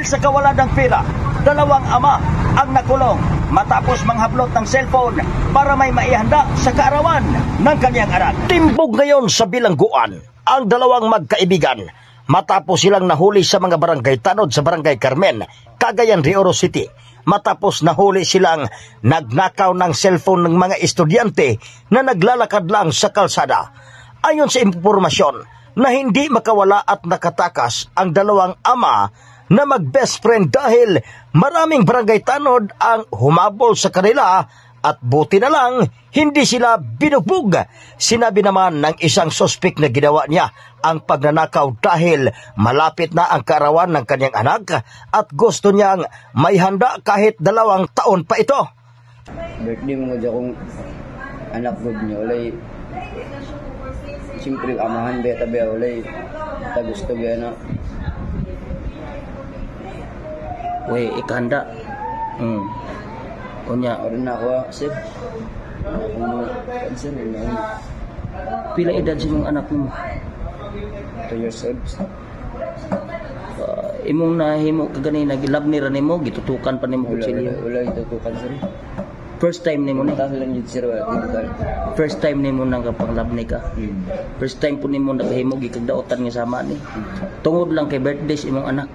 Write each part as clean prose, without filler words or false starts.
Dahil sa kawalan ng pera, dalawang ama ang nakulong matapos manghablot ng cellphone para may maihanda sa kaarawan ng kanyang anak. Timbog ngayon sa bilangguan ang dalawang magkaibigan matapos silang nahuli sa mga barangay tanod sa Barangay Carmen, Cagayan de Oro City. Matapos nahuli silang nagnakaw ng cellphone ng mga estudyante na naglalakad lang sa kalsada. Ayon sa impormasyon na hindi makawala at nakatakas ang dalawang ama na mag-best friend dahil maraming barangay tanod ang humabol sa kanila at buti na lang hindi sila binugbog. Sinabi naman ng isang suspek na ginawa niya ang pagnanakaw dahil malapit na ang kaarawan ng kanyang anak at gusto niyang may handa kahit 2 taon pa ito. Birthday mo gud akong anak gud niya, walay, siyempre amahan ba tabi, walay ta gusto ba na. We, ikahanda. Unya, Aron na ako ah, sir, akong mga concern na. Pila edad sa imong anak mo? 2 years old. Imong nahimo kaganina, gilab ni ra nimo, gitutukan pa nimo Wala, wala, kutsilyo? Wala itutukan, sir. First time nimo ni? Taas lang yun, sir, wala tutukan. First time nimo nang kapanglabni ka? Hmm. First time po nimo nakahimo gikagdaotan nga sama ni? Tungod lang kay birthday sa imong anak.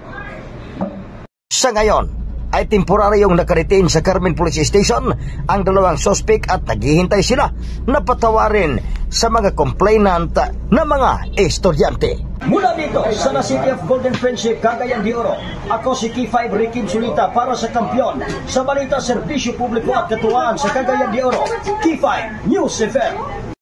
Sa ngayon, ay temporaryong nakaretain sa Carmen Police Station ang dalawang suspek at naghihintay sila na patawarin sa mga complainant na mga estudyante. Mula dito sa The City of Golden Friendship, Cagayan de Oro, ako si K5 Ricky Solita para sa kampiyon sa balita, serbisyo publiko at katuwaan sa Cagayan de Oro, K5 News FM.